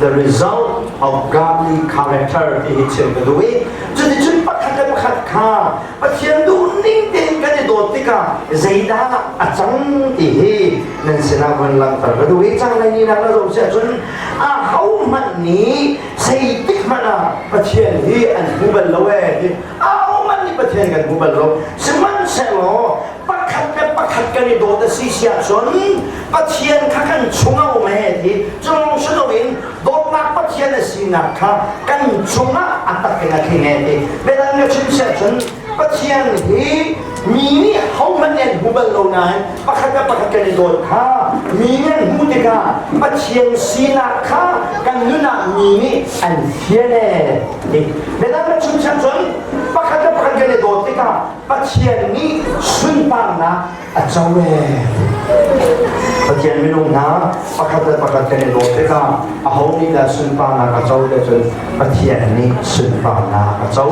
The result of godly character ti hi chim ka duh i cuticun pakhat le pakhat kha Pathian duhning tein kan i dawt tikah zeidah a cang ti hi nan sinah vun langhter ka duh i cang lai ni nak na zoh si ahcun ahohmanh nih zeitik hmanh ah Pathian hi an hmu bal lo ee ti ahohmanh nih Pathian kan hmu bal lo. Sihmanhsehlaw pakhat le pakhat kan i dawt a si si ahcun Pathian kha kan chungah um he ti cu si loin dawtnak Pathian a sinak kha kan chungah a tak in a tling he ti. Biadang ka chim si ahcun Pathian hi mi nih hohmanh nih an hmu bal lo nain pakhat le pakhat kan i dawt kha mi nih an hmuh tikah Pathian sinak kha kan nun ah mi nih an fian ee ti. Biadang ka chim si ahcun pakhat le pakhat kan i dawt tikah Pathian nih sunparnak a co ee. Pathian minung hna pakhat le pakhat kan i dawt tikah aho nih dah sunparnak a co te cun Pathian nih sunparnak a co.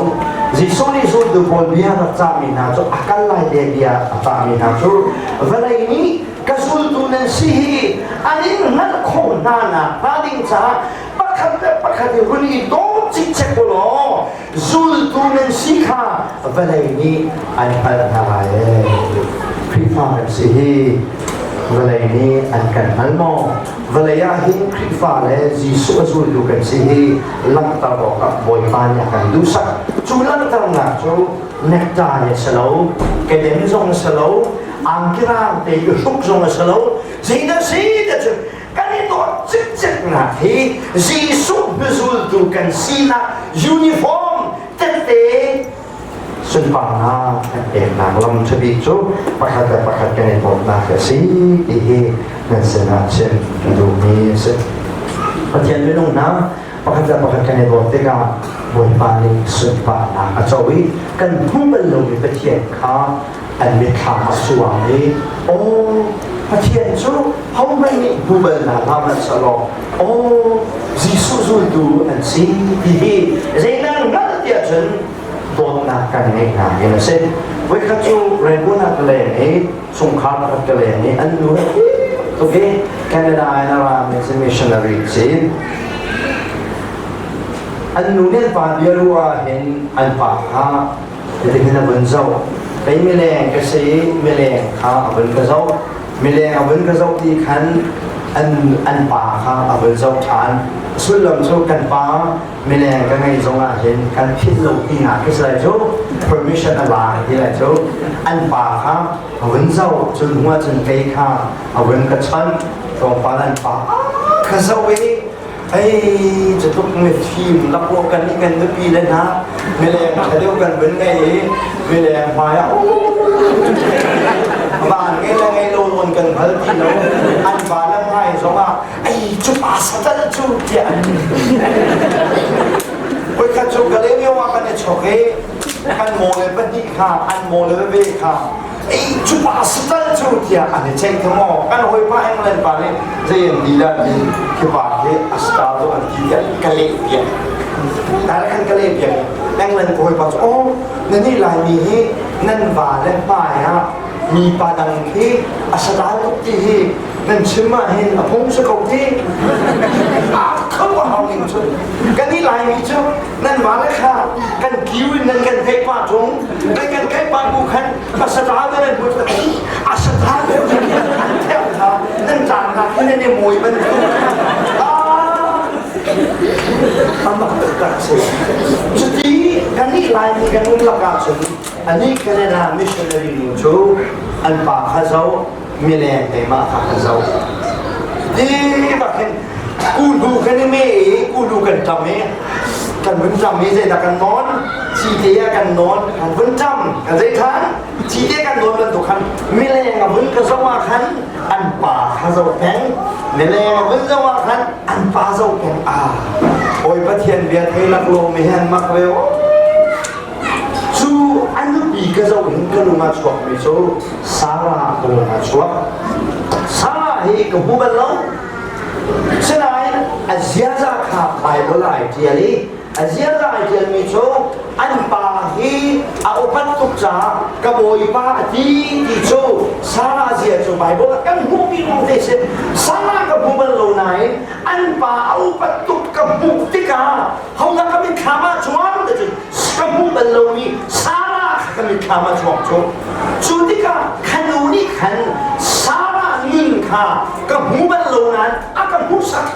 Jesuh nih zultu pawl bia rak cahmi hna cu a kal lai te bia a cahmi hna cu vawlei nih ka zultu nan si hi an in hngalh khawh hna nak hnga ding caah pakhat le pakhat i hun i daw cikcek u law zultu nan si kha vawlei nih an hngalh hna lai ee. Khrihfa kan si hi vawlei nih an kan hngal maw? Vawlei ah hin Khrihfa le Jesuh a zultu kan si hi langhter awkah Bawipa nih a kan duhsak. Cu langhternak cu necktie a si lo, kedem zong a si lo, angkirang te i hruk zong a si lo. Zeidah si ti cun kan i dawt cikceknak hi Jesuh hnuzultu kan sinak uniform tette sunparnak kan peknak lam ṭhabik cu pakhat le pakhat kan i dawtnak a si ti hi nan sinah chim ka duhmi a si. Pathian minung hna pakhat le pakhat kan i dawt tikah Bawipa nih sunparnak a co i kan hmu bal lomi Pathian kha an mitthlam a suang i aw Pathian cu hohmanh nih hmu bal hna hlah hmanhsehlaw aw Jesuh zultu an si ti hi zeidah hngalh tiah cun dawtnak kan ngeih hna hin a si. Voikhat cu Rangoon ah ka leng i chungkhar pakhat ka leng i an nu tuk i Canada in a rami si missionary si. An nu nih an pa bia ruah ah hin an pa kha Hitin a vun zoh. Kei mileng ka si i mileng kha a vun ka zoh. Mileng a vun ka zoh ti khan an, an pa kha a vun zoh ṭhan. Sullam cu kan pa mileng ka ngei zong ah hin kan philh lo ti nak khi si lai cu permission a la ti lai cu an pa kha a vun zoh. Cun hnu ah cun kei kha a vun ka chawnh. Tlawmpal an pa ka zoh i Hei cutluk mifim laklawh kan nih kan nupi le hna mileng ṭha deuh kan vun ngei i mileng hmai ah van ngei le ngei lo nawn kan hngal ti lo an va le hmai zongah ei cu pa satal cu tiah voikhat cu Galileo ah kan i chok i kan maw le pahnih kha an maw le veve kha ei cu pa satal cu tiah an i ceih kha maw kan hawipa England pa nih zei an ti dah ti khi pa khi a star dawh an ti tiah ka leh piak ta khan ka leh piak England ka hawipa cu oh na nih Laimi hi nan va le hmai ah mi pa dang khi a satal tuk ti hi nan chim ah hin a phung si ko ti a kho a hau ning cun kan nih Laimi cu nan va le kha kan kiu in nan kan theih pah tung nan kan theih pah bu khan a sata te nan bu a sata te an thek kha nan caan na khi nan i mawi bantuk amak taktak si cuti kan nih Laimi kan um lakah cun ani Canada missionary nu cu an pa kha zo mileng keimah kha ka zo ti bak hin kulu kan i me i kulu kan ṭam i kan vun ṭam i zeidah kan nawn cite ah kan nawn kan vun ṭam kan zei ṭhan cite kan nawn bantuk khan mileng a vun ka zoh ah khan an pa kha zoh peng mileng a vun zoh ah khan an pa zoh peng ah Bawi Pathian bia thei lak lo mi han mak ve o Cu a nupi ka zoh hin ka lung ah chuakmi cu Sarah ka lung ah chuak. Sarah hi ka hmu bal lo. Sinain a ziaza kha Bible ah ai ṭial i a ziaza ai ṭialmi cu an pa hi. hi a upat tuk caah ka bawipa a ti ti cu Sarah zia cu Bible ah kan hmuhmi lawng te si. Sarah ka hmu bal lo nain an pa a upat tuk ka hmuh tikah hodah ka mitthlam ah chuang ti cun ka hmuh bal lomi Sarah kha ka mitthlam ah chuak cu. Cu tikah khanu nih khan Sarah nun kha ka hmu bal lo nain a ka hmuhsak.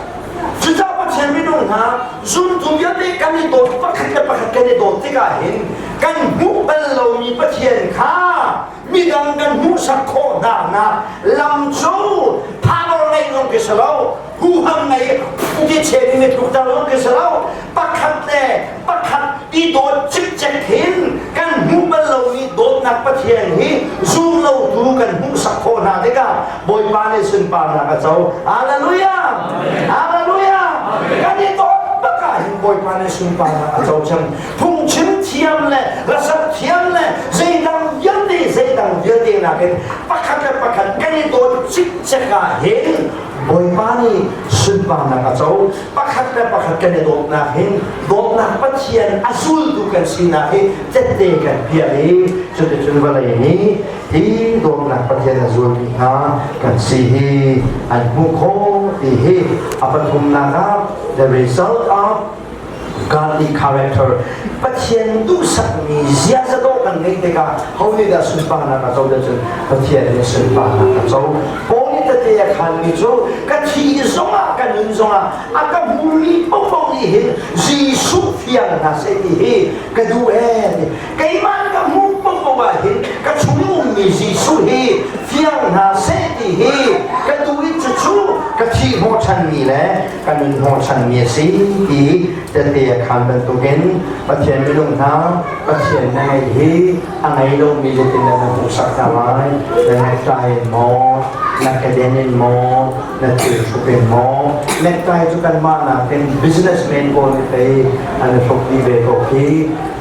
Cucaah Pathian minung hna zumtu vialte kan i dawt pakhat le pakhat kan i dawt tikah hin kan hmuh bal lomi Pathian kha midang kan hmuhsak khawh hna lam cu power ngei zong khi si lo huham ngei ti chen in tlukter zong khi si lo pakhat le pakhat i dawt cikcek hin kan hmuh bal lomi dawtnak Pathian hi zum lotu kan hmuhsak khawh hna tikah Bawipa nih sunparnak a co. Hallelujah! Hallelujah! Kan i dawt bak ah hin Bawipa nih sunparnak a co cang. Phungchim thiam le hlasak thiam le zeidang vialte zeidang vialte nakin pakhat le pakhat kan i dawt cikcek ah hin Bawipa nih sunparnak a co. Pakhat le pakhat kan i dawtnak hin dawtnak Pathian a zultu kan sinak hi tette kan piah i cuticun vawlei nih hi dawtnak Pathian a zulmi hna kan si hi an hmuh khawh ti hi a pathumnak ah the result of godly character Pathian duhsakmi ziaza dawh kan ngeih tikah ho nih dah sunparnak a co cun Pathian nih sunparnak a co. Paul nih tete a khanmi cu ka thi zongah ka nun zongah a ka hmumi paohpaoh nih hin Jesuh fiang hna seh ti hi ka duh ee keimah ka hmuh paohpaoh ah hin ka chung ummi Jesuh hi fiang hna seh ti hi ka duh i cucu ka thih hnawhchanmi le ka nun hnawhchanmi a si ti tete a khan bantukin Pathian minung hna Pathian na ngeih hi a ngei lomi zeitin dah na hmuhsak hna lai na necktie in maw na keden in maw na thil hruk in maw necktie cu kanmah nakin businessman pawl nih pei an i hruk dih ve ko khi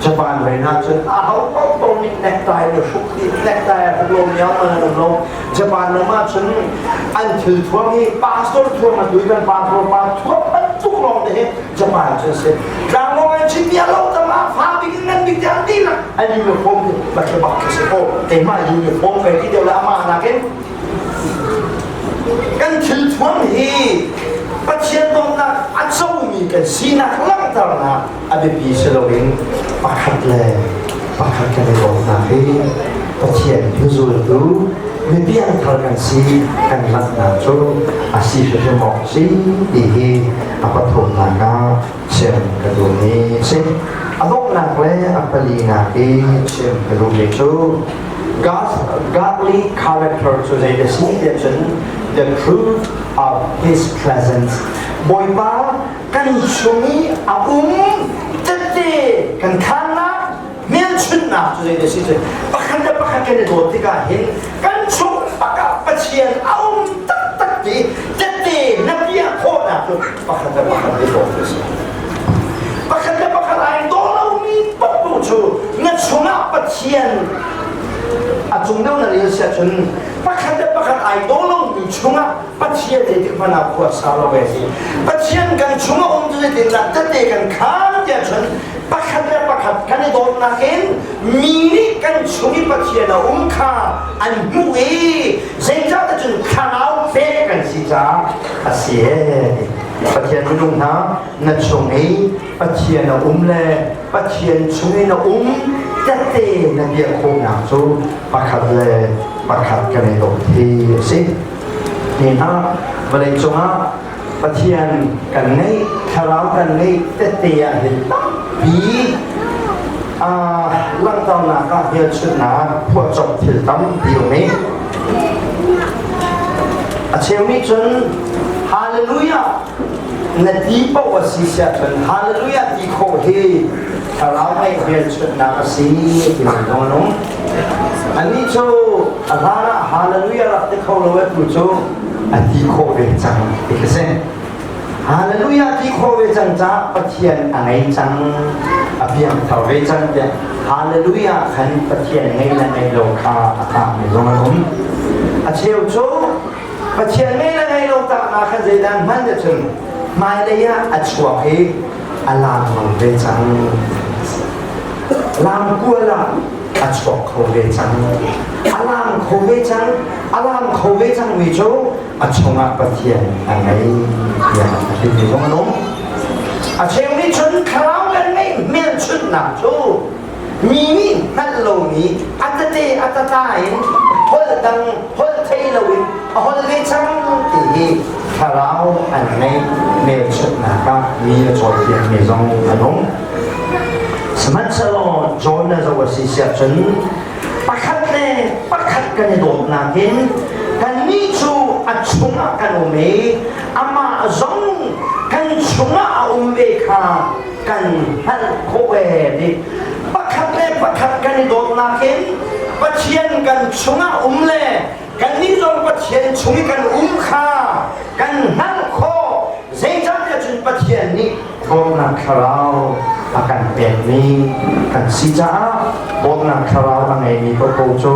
Japan lei hna cun a ho paohpaoh nih necktie an i hruk dih necktie a hruk lo mi man an um lo Japan ram ah cun an thil thuam hi pastor thuam a tui kan pastor pa thuam bantuk lawng te hi Japan cu si tlanglawng an chim bia lo tama fa bik in ngan bik tiang dihlak an uniform hi bak bak khi si ko keimah uniform kai ti deuh le amah nakin kan thil thuam hi Pathian dawtnak a comi kan sinak langhternak a biapi si loin pakhat le pakhat kan i dawtnak hi Pathian hnuzultu mi piangthar kan si kan langhnak cu a si hrimhrim awk si ti hi a pathumnak ah chim ka duhmi a si. A donghnak le a palinak i chim ka duhmi cu God's godly character cu zei a si tiah cun the proof of his presence Bawipa kan chung i a um tette kan khannak hmelchunhnak cu zei a si cu pakhat le pakhat kan i dawt tikah hin kan chung pakah Pathian a um taktak ti tette na piah khawhnak cu pakhat le pakhat i dawt a si. Pakhat le pakhat ai daw lomi paohpaoh cu na chungah Pathian a cung deuh na rel si ahcun pakhat le pakhat ai daw lomi chungah Pathian zeitik hmanh ah khua sa lo ve si. Pathian kan chungah um cu zeitindah tette kan khaan tiah cun pakhat le pakhat kan i dawtnak in mi nih kan chung i Pathian a um kha an hmuh i zeicahtiah cun thlarau pek kan si caah a si ee. Pathian minung hna na chung i Pathian a um le Pathian chung i na um tette na biak khawhnak cu pakhat le pakhat kan i dawt hi a si. Ni hna vawlei cungah Pathian kan ngeih, thlarau kan ngeih tette ah hin tampi langhternak ah hmelchunhnak phuahcop thil tampi um i a cheu nih cun hallelujah na ti paoh a si siah cun hallelujah ti khawh hi thlarau ngeih hmelchunhnak a si ti mi zong an um annih cu a hlan ah hallelujah rak ti kho lo atu cu a ti khawh ve cang ti khi si hallelujah ti khawh ve cang caah Pathian a ngei cang a piangthar ve cang tiah hallelujah khan Pathian ngei le ngei lo kha a tahmi zong an um a cheu cu Pathian ngei le ngei lo tahnak khan zeidah hman cun hmailei ah a chuak i a lang ve cang. Lamkual ah a chuak kho ve cang. A lam kho ve cang. A lam kho ve cangmi cu a chungah Pathian a ngei tiah a timi zong an um. A cheu nih cun thlarau kan ngeih hmelchunhnak cu mi nih hngalh lomi a tete a tata in holh dang holh thei loin a holh ve cang ti hi thlarau an ngeih hmelchunhnak ah mi a cawnpiakmi zong an um. Sihmanhsehlaw John na zoh a si siah cun pakhat le pakhat kan i dawtnak in kannih cu a chungah kan um i amah zong kan chungah a um ve kha kan hngalh khawh ee ti. Pakhat le pakhat kan i dawtnak in Pathian kan chungah um le kannih zong Pathian chung i kan um kha kan hngalh khawh. Zeicahtiah cun Pathian nih dawtnak thlarau a kan pekmi kan si caah dawtnak thlarau a ngeimi paohpaoh cu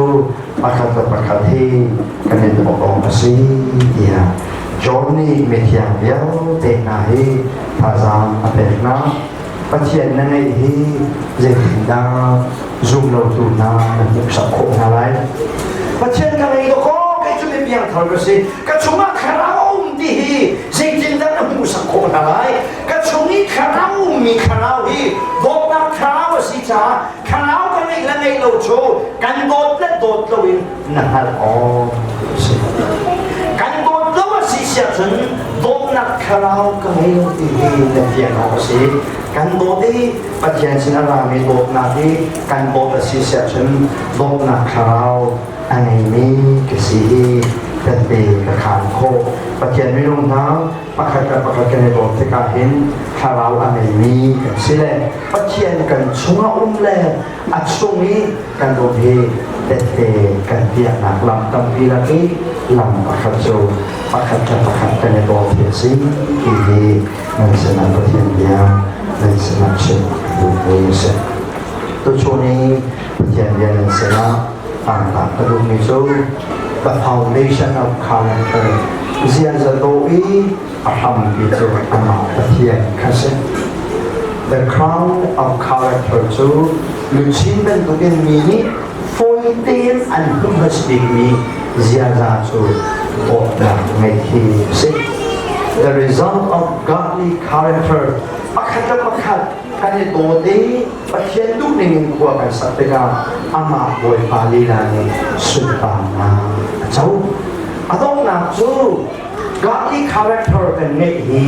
pakhat le pakhat hi kan i dawt awk a si tiah John nih mithiang vialte hna hi thazaang a pek hna. Pathian na ngeih hi zeitindah zumlotu hna na hmuhsak khawh hna lai? Pathian ka ngei dawkaw kei cu mi piangthar ka si. Ka chungah thlarau a um ti hi zeitindah na hmuhsak khawh hna lai? Ka chung i thlarau ummi thlarau hi dawtnak thlarau a si caah thlarau ka ngeih le ngeih lo cu kan dawt le dawt loin na hngalh awk a si. Kan dawt lo a si siah cun dawtnak thlarau ka ngei lo ti hi na fian awk a si. Kan dawt i Pathian sin a rami dawtnak hi kan dawt a si siah cun dawtnak thlarau a ngeimi ka si hi tette ka khaan khawh. Pathian minung hna pakhat le pakhat kan i dawt tikah hin thlarau a ngeimi kan si le Pathian kan chungah um le a chung i kan um hi tette kan piaknak lam tampi lak i lam pakhat cu pakhat le pakhat kan i dawt hi a si ti hi nan sinah Pathian bia nan sinah chim duhmi a si. Tuchun i Pathian bia nan sinah tangtak ka duhmi cu the foundation of character ziaza dawh i a hrampi cu amah Pathian kha si. The crown of character cu luchin bantukin mi nih fawi tein an hmuh hmasa bikmi ziaza cu dawtnak ngeih hi a si. The result of godly character pakhat le pakhat kan i dawt i Pathian duhning in khua kan sak tikah amah Bawipa lila nih sunparnak a co. A donghnak cu godly character kan ngeih hi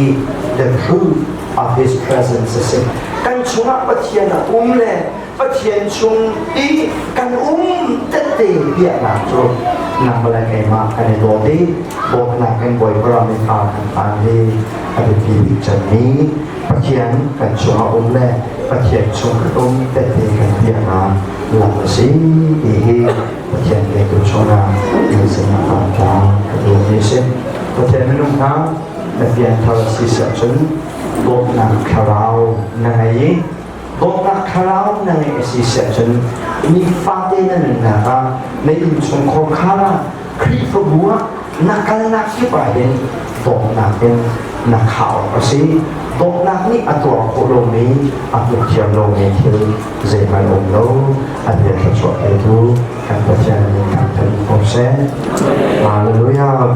the proof of his presence a si. Kan chungah Pathian a um le Pathian chung i kan um tette piahnak cu nang le keimah kan i dawt i dawtnak in Bawipa ram i fa kan phan hi a biapi bik cemmi Pathian kan chungah um le Pathian chung kan um tette kan piahnak lam a si ti hi Pathian le tu chungah nan sinah tlang ka duhmi a si. Pathian minung hna na pianthar si siah cun dawtnak thlarau na ngei i dawtnak thlarau na ngeih a si siah cun nifate na nunnak ah na innchungkhar khar ah Khrihfabu ah na kalnak kip ah hin dawtnak in na khah awk a si. Dawtnak nih a tuar khawh lomi, a hmuh thiam lomi thil zeihmanh um lo. A bia thluachuah petu kan Pathian min thangthat ko seh. Hallelujah.